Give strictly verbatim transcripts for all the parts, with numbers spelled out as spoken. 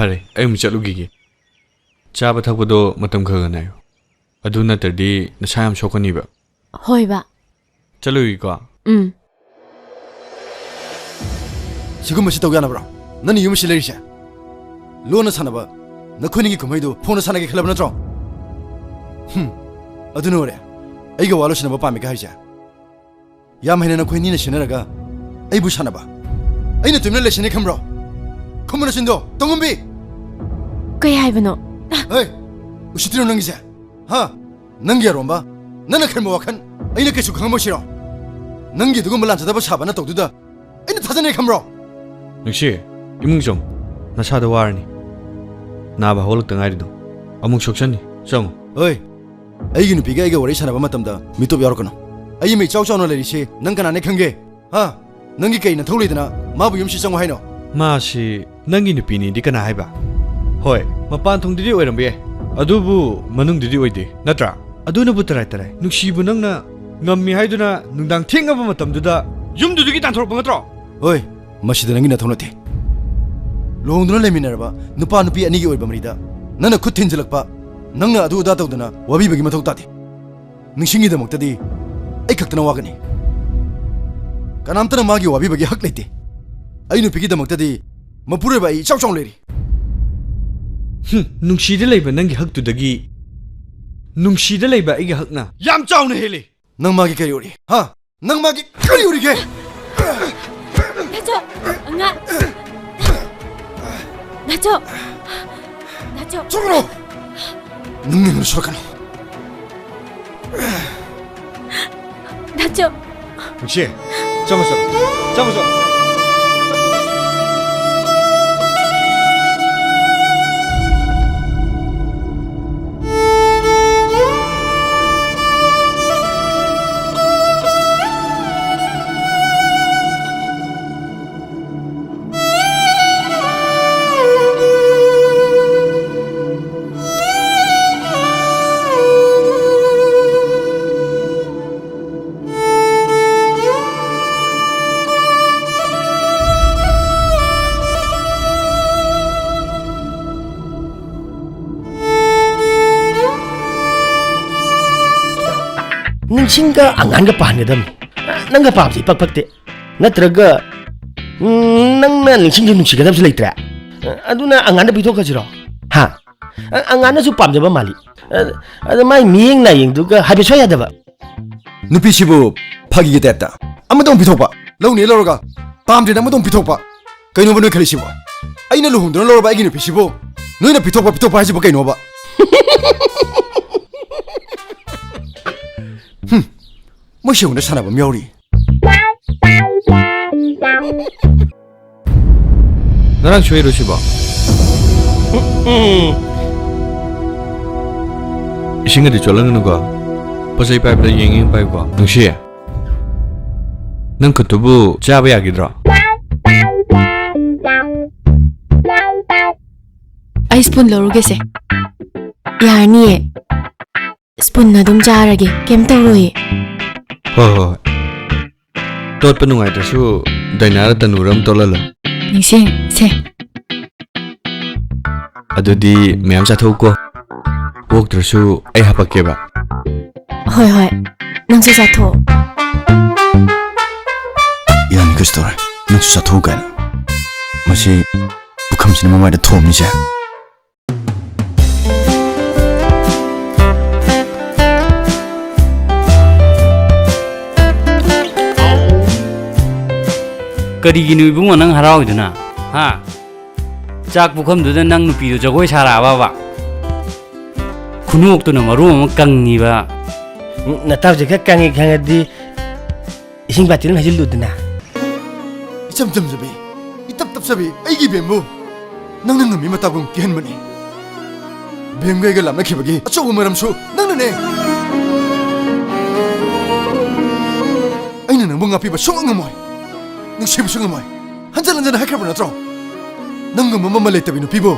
ꯐꯔꯦ, ꯑꯩ ꯑꯃꯨꯛ ꯆꯠꯂꯨꯈꯤꯒꯦ꯫ ꯆꯥꯕ ꯊꯛꯄꯗꯣ ꯃꯇꯝ ꯈꯔ ꯈꯔ ꯅꯥꯏꯌꯨ꯫ ꯑꯗꯨ ꯅꯠꯇ꯭ꯔꯗꯤ ꯅꯁꯥ ꯌꯥꯝ ꯁꯣꯛꯀꯅꯤꯕ꯫ ꯍꯣꯏ, ꯕꯥ꯫ ꯆꯠꯂꯨꯏꯀꯣ? ꯎꯝ꯫ ꯁꯤꯒꯨꯝꯕꯁꯤ ꯇꯧ ꯌꯥꯅꯕ꯭ꯔꯣ? ꯅꯪꯅ ꯌꯨꯝ ꯑꯁꯤ ꯂꯩꯔꯤꯁꯦ? ꯂꯣꯟꯅ ꯁꯥꯟꯅꯕ ꯅꯈꯣꯏꯅꯤꯒꯤ ꯀꯨꯝꯍꯩꯗꯨ ꯐꯣꯟꯅ ꯁꯥꯟꯅꯒꯦ ꯈꯜꯂꯕ ꯅꯠꯇ꯭ꯔꯣ? ꯍꯨꯝ꯫ ꯑꯗꯨꯅ ꯑꯣꯏꯔꯦ꯫ ꯑꯩꯒ ꯋꯥ ꯂꯣꯏꯁꯤꯟꯅꯕ ꯄꯥꯝꯃꯤꯒ ꯍꯥꯏꯁꯦ? ꯌꯥꯝ ꯍꯩꯅ ꯅꯈꯣꯏ ꯑꯅꯤꯅ ꯁꯤꯟꯅꯔꯒ ꯑꯩꯕꯨ ꯁꯥꯟꯅꯕ꯫ ꯑꯩꯅ ꯇꯨꯃꯤꯟꯅ ꯂꯩꯁꯤꯟꯅꯤ ꯈꯟꯕ꯭ꯔꯣ? ꯈꯨꯝꯃꯨ ꯅꯆꯤꯟꯗꯣ, ꯇꯣꯡꯉꯝꯕꯤ! ꯀꯩ ꯍꯥꯏꯕꯅꯣ? ꯍꯦ! ꯎꯁꯤꯠꯇ꯭ꯔꯤꯔꯣ ꯅꯪꯒꯤꯁꯦ? ꯍꯥ? ꯅꯪꯒꯤ ꯑꯔꯣꯝꯕ, ꯅꯪꯅ ꯈꯟꯕ ꯋꯥꯈꯜ ꯑꯩꯅ ꯀꯩꯁꯨ ꯈꯪꯉꯝꯃꯣꯏꯁꯤꯔꯣ? ꯅꯪꯒꯤ ꯑꯗꯨꯒꯨꯝꯕ ꯂꯥꯟꯖꯗꯕ ꯁꯥꯕ ꯅꯇꯧꯗꯨꯗ ꯑꯩꯅ ꯊꯥꯖꯅꯤ ꯈꯟꯕ꯭ꯔꯣ? ꯅꯨꯡꯁꯤ, ꯏꯃꯨꯡ ꯆꯪꯉꯨ꯫ ꯅꯁꯥꯗꯣ ꯋꯥꯔꯅꯤ꯫ ꯅꯥꯕ ꯍꯧꯒꯠꯂꯛꯇ ꯉꯥꯏꯔꯤꯗꯣ꯫ ꯑꯃꯨꯛ ꯁꯣꯛꯆꯟꯅꯤ꯫ ꯆꯪꯉꯨ꯫ ꯍꯣꯏ, ꯑꯩꯒꯤ ꯅꯨꯄꯤꯒ ꯑꯩꯒ ꯋꯥꯔꯤ ꯁꯥꯟꯅꯕ ꯃꯇꯝꯗ ꯃꯤꯇꯣꯞ ꯌꯥꯎꯔꯛꯀꯅꯨ꯫ ꯑꯩ ꯑꯃ ꯏꯆꯥꯎ ꯆꯥꯎꯅ ꯂꯩꯔꯤꯁꯤ ꯅꯪ ꯀꯅꯥꯅꯦ ꯈꯪꯒꯦ? ꯍꯥ? ꯅꯪꯒꯤ ꯀꯩ ꯅꯊꯧ ꯂꯩꯗꯅ ꯃꯥꯕꯨ ꯌꯨꯝꯁꯤ ꯆꯪꯉꯨ ꯍꯥꯏꯅꯣ? ꯃꯥꯁꯤ ꯅꯪꯒꯤ ꯅꯨꯄꯤꯅꯤꯗꯤ ꯀꯅꯥ ꯍꯥꯏꯕ? ꯍꯣꯏ, ꯃꯄꯥꯟ ꯊꯣꯡꯗꯗꯤ ꯑꯣꯏꯔꯝꯕ ꯌꯥꯏ, ꯑꯗꯨꯕꯨ ꯃꯅꯨꯡꯗꯗꯤ ꯑꯣꯏꯗꯦ, ꯅꯠꯇ꯭ꯔꯥ? ꯑꯗꯨꯅꯕꯨ ꯇꯔꯥꯏ ꯇꯔꯥꯏ꯫ ꯅꯨꯡꯁꯤꯕꯨ ꯅꯪꯅ ꯉꯝꯃꯤ ꯍꯥꯏꯗꯨꯅ ꯅꯨꯡꯗꯥꯡ ꯊꯦꯡꯉꯕ ꯃꯇꯝꯗꯨꯗ ꯌꯨꯝꯗꯨꯗꯒꯤ ꯇꯥꯟꯊꯣꯔꯛꯄ ꯅꯠꯇ꯭ꯔꯣ? ꯍꯣꯏ, ꯃꯁꯤꯗ ꯅꯪꯒꯤ ꯅꯊꯧ ꯅꯠꯇꯦ꯫ ꯂꯨꯍꯣꯡꯗꯨꯅ ꯂꯩꯃꯤꯟꯅꯔꯕ ꯅꯨꯄꯥ ꯅꯨꯄꯤ ꯑꯅꯤꯒꯤ ꯑꯣꯏꯕ ꯃꯔꯤꯗ ꯅꯪꯅ ꯈꯨꯠ ꯊꯤꯟꯖꯤꯜꯂꯛꯄ, ꯅꯪꯅ ꯑꯗꯨ ꯑꯗꯥ ꯇꯧꯗꯅ ꯋꯥꯕꯤꯕꯒꯤ ꯃꯊꯧ ꯇꯥꯗꯦ꯫ ꯅꯤꯡꯁꯤꯡꯒꯤꯗꯃꯛꯇꯗꯤ ꯑꯩ ꯈꯛꯇꯅ ꯋꯥꯒꯅꯤ꯫ ꯀꯅꯥꯝꯇꯅ ꯃꯥꯒꯤ ꯋꯥꯕꯤꯕꯒꯤ ꯍꯛ ꯂꯩꯇꯦ꯫ ꯑꯩ ꯅꯨꯄꯤꯒꯤꯗꯃꯛꯇꯗꯤ ꯃꯄꯨꯔꯣꯏꯕ ꯑꯩ ꯏꯆꯥꯎ ꯆꯥꯎꯅ ꯂꯩꯔꯤ꯫ ꯍꯨꯝ, ꯅꯨꯡꯁꯤꯗ ꯂꯩꯕ ꯅꯪꯒꯤ ꯍꯛꯇꯨꯗꯒꯤ ꯅꯨꯡꯁꯤꯗ ꯂꯩꯕ ꯑꯩꯒꯤ ꯍꯛꯅ ꯌꯥꯝ ꯆꯥꯎꯅ ꯍꯦꯜꯂꯤ꯫ ꯅꯪ ꯃꯥꯒꯤ ꯀꯔꯤ ꯑꯣꯏꯔꯤ? ꯍꯥ? ꯅꯪ ꯃꯥꯒꯤ ꯀꯔꯤ ꯑꯣꯏꯔꯤꯒꯦ? ꯅꯥꯆꯣ! ꯉꯥ-, ꯅꯥꯆꯣ! ꯅꯥꯆꯣ! ꯆꯠꯈ꯭ꯔꯣ! ꯅꯪ ꯑꯩꯉꯣꯟꯗ ꯁꯣꯏꯔꯛꯀꯅꯨ꯫ ꯅꯥꯆꯣ! ꯅꯨꯡꯁꯤ, ꯆꯪꯉꯣ, ꯆꯪꯉꯣ꯫ ꯆꯪꯉꯣ, ꯆꯪꯉꯣ꯫ ꯁꯤꯡꯒ ꯑꯉꯥꯟꯒ ꯄꯥꯟꯒꯗꯕꯅꯤ꯫ ꯅꯪꯒ ꯄꯥꯝꯁꯤ ꯏꯄꯛ ꯄꯛꯇꯦ꯫ ꯅꯠꯇ꯭ꯔꯒ, ꯎꯝ, ꯅꯪꯅ ꯅꯤꯡꯁꯤꯡꯁꯨ ꯅꯨꯡꯁꯤꯒꯗꯕꯁꯨ ꯂꯩꯇ꯭ꯔꯦ꯫ ꯑꯗꯨꯅ ꯑꯉꯥꯟꯗ ꯄꯤꯊꯣꯛꯈ꯭ꯔꯁꯤꯔꯣ? ꯍꯥ? ꯑ-, ꯑꯉꯥꯟꯅꯁꯨ ꯄꯥꯝꯖꯕ ꯃꯥꯜꯂꯤ꯫ ꯑ-, ꯑꯗ ꯃꯥꯏ ꯃꯤꯌꯦꯡ ꯅꯥꯌꯦꯡꯗꯨꯒ ꯍꯥꯏꯐꯦꯠ ꯁꯣꯏ ꯌꯥꯗꯕ꯫ ꯅꯨꯄꯤꯁꯤꯕꯨ ꯐꯥꯒꯤꯒꯤ ꯇꯥꯏꯞꯇ ꯑꯃꯗꯧ ꯄꯤꯊꯣꯛꯄ, ꯂꯧꯅꯤ ꯂꯧꯔꯒ ꯄꯥꯝꯗ꯭ꯔꯦꯅ ꯑꯃꯗꯧ ꯄꯤꯊꯣꯛꯄ꯫ ꯀꯩꯅꯣꯕ ꯅꯣꯏ ꯈꯜꯂꯤꯁꯤꯕꯣ? ꯑꯩꯅ ꯂꯨꯍꯣꯡꯗꯨꯅ ꯂꯧꯔꯕ ꯑꯩꯒꯤ ꯅꯨꯄꯤꯁꯤꯕꯨ ꯅꯣꯏꯅ ꯄꯤꯊꯣꯛꯄ ꯄꯤꯊꯣꯛꯄ ꯍꯥꯏꯁꯤꯕꯨ ꯀꯩꯅꯣꯕ? ꯍꯨꯝ, ꯃꯣꯏ ꯁꯦꯡꯅ ꯁꯥꯟꯅꯕ ꯑꯃ ꯌꯥꯎꯔꯤ꯫ ꯉꯔꯥꯡ ꯁꯣꯏꯔꯣ ꯁꯤꯕꯣ? ꯎꯝ꯫ ꯏꯁꯤꯡꯒꯗꯤ ꯆꯣꯠꯍꯟꯒꯅꯨꯀꯣ꯫ ꯄꯣꯠ ꯆꯩ ꯄꯥꯏꯕꯗ ꯌꯦꯡ ꯌꯦꯡ ꯄꯥꯏꯌꯨꯀꯣ꯫ ꯅꯨꯡꯁꯤ, ꯅꯪ ꯈꯨꯠꯇꯨꯕꯨ ꯆꯥꯕ ꯌꯥꯈꯤꯗ꯭ꯔꯣ? ꯑꯩ ꯁ꯭ꯄꯨꯟ ꯂꯧꯔꯨꯒꯦꯁꯦ꯫ ꯌꯥꯔꯅꯤꯌꯦ꯫ ꯁ꯭ꯄꯨꯟꯅ ꯑꯗꯨꯝ ꯆꯥꯔꯒꯦ꯫ ꯀꯩꯝ ꯇꯧꯔꯣꯏꯌꯦ꯫ ꯍꯣꯏ, ꯍꯣꯏ, ꯍꯣꯏ꯫ ꯇꯣꯠꯄ ꯅꯨꯡꯉꯥꯏꯇ꯭ꯔꯁꯨ ꯗꯥꯏꯅꯥꯔ ꯇꯅꯨꯔ ꯑꯃ ꯇꯣꯠꯍꯜꯂꯣ꯫ ꯅꯤꯡꯁꯤꯡ, ꯁꯦ꯫ ꯑꯗꯨꯗꯤ ꯃꯌꯥꯝ ꯆꯥꯊꯣꯛꯎꯀꯣ꯫ ꯑꯣꯛꯇ꯭ꯔꯁꯨ ꯑꯩ ꯍꯥꯄꯛꯀꯦꯕ꯫ ꯍꯣꯏ, ꯍꯣꯏ꯫ ꯅꯪꯁꯨ ꯆꯥꯊꯣꯛꯑꯣ꯫ ꯏꯔꯥꯅꯤ ꯀꯩꯁꯨ ꯇꯧꯔꯣꯏ꯫ ꯅꯪꯁꯨ ꯆꯥꯊꯣꯛꯎ ꯀꯥꯏꯅ꯫ ꯃꯁꯤ ꯄꯨꯈꯝꯁꯤꯅ ꯃꯃꯥꯏꯗ ꯊꯣꯝꯃꯤꯁꯦ꯫ ꯀꯔꯤꯒꯤꯅꯣ ꯏꯕꯨꯡꯉꯣ ꯅꯪ ꯍꯔꯥꯎꯏꯗꯨꯅ? ꯍꯥ? ꯆꯥꯛ ꯄꯨꯈꯝꯗꯨꯗ ꯅꯪ ꯅꯨꯄꯤꯗꯣ ꯖꯒꯣꯏ ꯁꯥꯔꯛꯑꯕꯕ? ꯈꯨꯅꯣꯛꯇꯨꯅ ꯃꯔꯣꯟ ꯑꯃ ꯀꯪꯉꯤꯕ꯫ ꯎꯝ, ꯅꯇꯥꯎꯁꯦ ꯈꯔ ꯀꯪꯉꯤ ꯈꯪꯉꯗꯤ ꯏꯁꯤꯡ ꯕꯥꯇꯤꯜ ꯑꯃ ꯍꯩꯖꯤꯜꯂꯨꯗꯅ꯫ ꯏꯆꯝ ꯆꯝꯖꯕꯤ, ꯏꯇꯞ ꯇꯞꯆꯕꯤ ꯑꯩꯒꯤ ꯕꯦꯝꯕꯨ ꯅꯪꯅ ꯉꯝꯃꯤ ꯃꯇꯥꯒꯨꯝ ꯀꯤꯍꯟꯕꯅꯤ꯫ ꯕꯦꯝꯒ ꯑꯩꯒ ꯂꯥꯞꯅꯈꯤꯕꯒꯤ ꯑꯆꯧꯕ ꯃꯔꯝꯁꯨ ꯅꯪꯅꯅꯦ꯫ ꯑꯩꯅ ꯅꯪꯕꯨ ꯉꯥꯛꯄꯤꯕ ꯁꯨꯡꯉꯝ ꯉꯝꯃꯣꯏ, ꯅꯨꯡꯁꯤꯕꯁꯨ ꯉꯝꯃꯣꯏ꯫ ꯍꯟꯖꯟ ꯍꯟꯖꯟ ꯍꯥꯏꯈ꯭ꯔꯕ ꯅꯠꯇ꯭ꯔꯣ? ꯅꯪꯒꯨꯝꯕ ꯃꯃꯜ ꯂꯩꯇꯕꯤ ꯅꯨꯄꯤꯕꯨ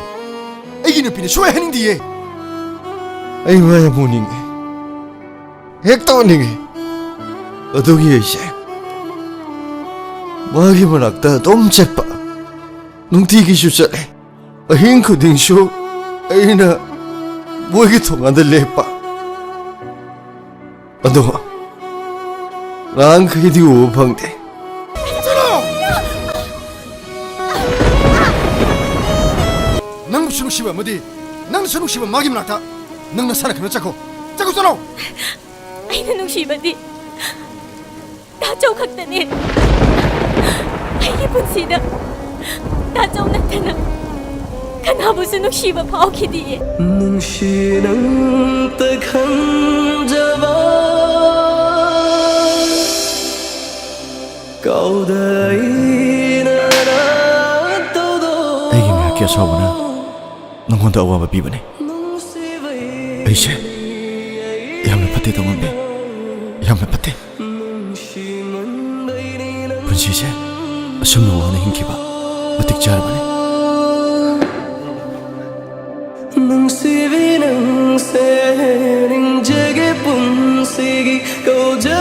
ꯑꯩꯒꯤ ꯅꯨꯄꯤꯅ ꯁꯨꯡꯍꯥꯏ ꯍꯥꯏꯅꯤꯡꯗꯤꯌꯦ꯫ ꯑꯩ ꯃꯥ ꯌꯥꯝ ꯎꯅꯤꯡꯉꯦ, ꯍꯦꯛꯇ ꯎꯅꯤꯡꯉꯦ꯫ ꯑꯗꯨꯒꯤ ꯑꯩꯁꯦ ꯃꯥꯒꯤ ꯃꯅꯥꯛꯇ ꯑꯗꯨꯝ ꯆꯠꯄ, ꯅꯨꯡꯇꯤꯒꯤꯁꯨ ꯆꯠꯂꯦ꯫ ꯑꯍꯤꯡ ꯈꯨꯗꯤꯡꯁꯨ ꯑꯩꯅ ꯃꯣꯏꯒꯤ ꯊꯣꯡꯒꯥꯟꯗ ꯂꯦꯞꯄ꯫ ꯑꯗꯣ ꯉꯔꯥꯡꯈꯩꯗꯤ ꯎꯕ ꯐꯪꯗꯦ꯫ ꯅꯪꯕꯨꯁꯨ ꯅꯨꯡꯁꯤꯕ ꯑꯃꯗꯤ ꯅꯪꯅꯁꯨ ꯅꯨꯡꯁꯤꯕ ꯃꯥꯒꯤ ꯃꯅꯥꯛꯇ ꯅꯪ ꯅꯁꯥꯅ ꯈꯪꯅ ꯆꯠꯈꯣ꯫ ꯆꯠꯈꯣ, ꯆꯠꯂꯣ꯫ ꯑꯩꯅ ꯅꯨꯡꯁꯤꯕꯗꯤ ꯇꯥꯆꯧ ꯈꯛꯇꯅꯦ꯫ ꯑꯩꯒꯤ ꯄꯨꯟꯁꯤꯗ ꯇꯥꯆꯧ ꯅꯠꯇꯅ ꯀꯅꯥꯕꯨꯁꯨ ꯅꯨꯡꯁꯤꯕ ꯐꯥꯎꯈꯤꯗꯤꯌꯦ꯫ ꯅꯨꯡꯁꯤ ꯅꯪꯇ ꯈꯟꯖꯕ ꯀꯥꯎꯗ ꯑꯩꯅ ꯇꯧꯗꯣ ꯑꯩꯒꯤ ꯉꯥꯏꯍꯥꯛꯀꯤ ꯑꯁꯥꯎꯕꯅ ꯅꯪꯉꯣꯟꯗ ꯑꯋꯥꯕ ꯄꯤꯕꯅꯦ꯫ ꯑꯩꯁꯦ ꯌꯥꯝꯅ ꯐꯠꯇꯦ ꯇꯧꯉꯝꯕꯤ, ꯌꯥꯝꯅ ꯐꯠꯇꯦ꯫ ꯄꯨꯟꯁꯤꯁꯦ ꯑꯁꯨꯝꯅ ꯋꯥꯅ ꯍꯤꯡꯈꯤꯕ ꯃꯇꯤꯛ ꯆꯥꯔꯕꯅꯤ꯫ ꯅꯨꯡꯁꯤꯕꯤ ꯅꯪꯁꯦ ꯅꯤꯡꯖꯒꯦ ꯄꯨꯟꯁꯤꯒꯤ ꯀꯧꯖ